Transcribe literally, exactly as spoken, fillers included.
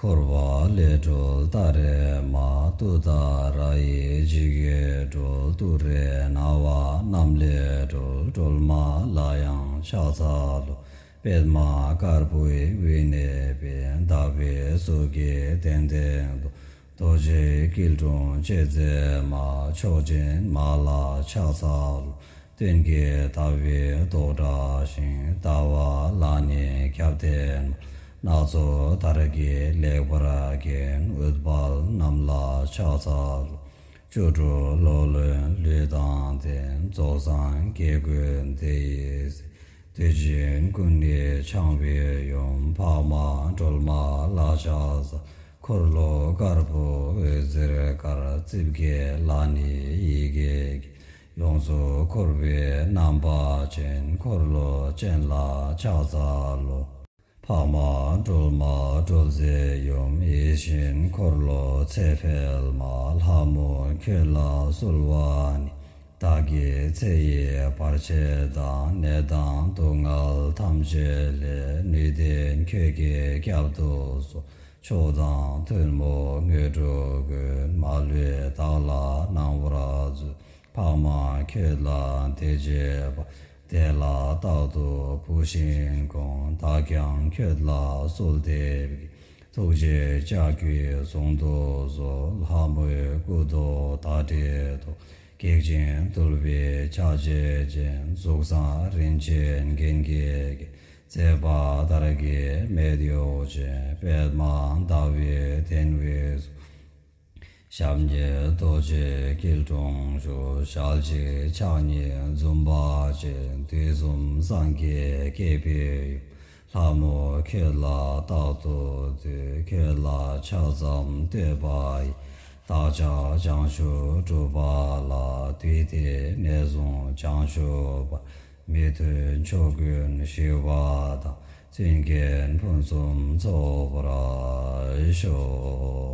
འཁོར་བ་ལས་སྒྲོལ་ཏཱ་རེ་མ། ཏུཏྟཱ་ར་ཡི་འཇིགས་ཀྱིས་སྒྲོལ། ཏུ་རེ་ན་བ་རྣམས་ལས་སྒྲོལ། སྒྲོལ་མ་ལ་ཡང་ཕྱག་འཚལ་ལོ། པདྨ་དཀར་པོའི་དབུས་ནས་བབས། ཟླ་བའི་གཟུགས་ཀྱི་གདན་སྟེང་དུ། རྡོ་རྗེ་སྐྱིལ་ཀྲུང་བཅས་མཛད་མ། མཆོག་སྦྱིན་མ་ལ་ཕྱག་འཚལ་ལོ། སྟོན་ཀའི་ཟླ་བའི་མདོག་འདྲ་ཞིང་། ཟླ་བ་ལ་ནི་རྒྱབ་རྟེན་མ། སྣ་ཚོགས་དར་གྱིས་ལེགས་པར་བརྒྱན། ཨུཏྤལ་བསྣམས་ལ་ཕྱག་འཚལ་ལོ། བཅུ་དྲུག་ལོ་ལོན་ལུས་དང་ལྡན། རྫོགས་སངས་རྒྱས་ཀུན་དེ་ཡི་སྲས། དུས་ཀྱི་ཀུན་ནས་འཆང་བའི་ཡུམ། འཕགས་མ་སྒྲོལ་མ་ལ་ཕྱག་འཚལ། འཁོར་ལོ་དཀར་པོ་འོད་ཟེར་དཀར། རྩིབས་བརྒྱད་ལ་ནི་ཡི་གེ་བརྒྱད། ཡོངས་སུ་འཁོར་བའི་རྣམ་པ་ཅན། འཁོར་ལོ་ཅན་ལ་ཕྱག་འཚལ་ལོ། འཕགས་མ་སྒྲོལ་མ་སྒྲོལ་མཛད་ཡུམ། ཡིད་བཞིན་འཁོར་ལོ་ཚེ་འཕེལ་མ། ལྷ་མོ་ཁྱོད་ལ་གསོལ་བ་ནི། བདག་གི་ཚེ་ཡི་བར་ཆད་དང་། ནད་དང་སྡུག་བསྔལ་ཐམས་ཅད་ལས། ནུས་ལྡན་ཁྱོད་ཀྱིས་བསྐྱབ་ཏུ་གསོལ། མཆོག་དང་ཐུན་མོང་དངོས་གྲུབ་ཀུན། མ་ལུས་བདག་ལ་གནང་བར་མཛོད། འཕགས་མ་ཁྱོད་ལ་འདི་བྱེད་པ། དེ་ལ་རྟག་ཏུ་བུ་བཞིན་དགོངས། བདག་ཀྱང་ཁྱོད་ལ་གསོལ་འདེབས་ཀྱིས། ཐུགས་རྗེའི་ལྕགས་ཀྱུས་བཟུང་དུ་གསོལ། ལྷ་མོའི་སྐུ་མདོག་ཟླ་སྒྲིལ་མདོག། སྒེག་ཅིང་དུལ་བའི་ཆ་བྱད་ཅན། གཟུགས་བཟང་རིན་ཆེན་རྒྱན་གྱིས་བརྒྱན། མཛེས་པ་དར་གྱི་སྨད་གཡོགས་ཅན། པདྨ་ཟླ་བའི་གདན་དབུས་སུ། ཞབས་གཉིས་རྡོ་རྗེ་སྐྱིལ་ཀྲུང་བཞུགས། ཞལ་གཅིག་ཕྱག་གཉིས་འཛུམ་པ་ཅན། དུས་གསུམ་སངས་རྒྱས་བསྐྱེད་པའི་ཡུམ། ལྷ་མོ་ཁྱོད་ལ་རྟག་ཏུ་འདུད། ཁྱོད་ལ་ཕྱག་ཙམ་བཏབ་པ་ཡིས། བདག་ཅག་བྱང་ཆུབ་སྒྲུབ་པ་ལ། དུས་མཐའི་ནད་བཟུང་བྱང་ཆུབ་བར། མི་མཐུན་ཕྱོགས་ཀུན་ཞི་བ་དང་། མཐུན་རྐྱེན་ཕུན་སུམ་ཚོགས་པར་ཤོག།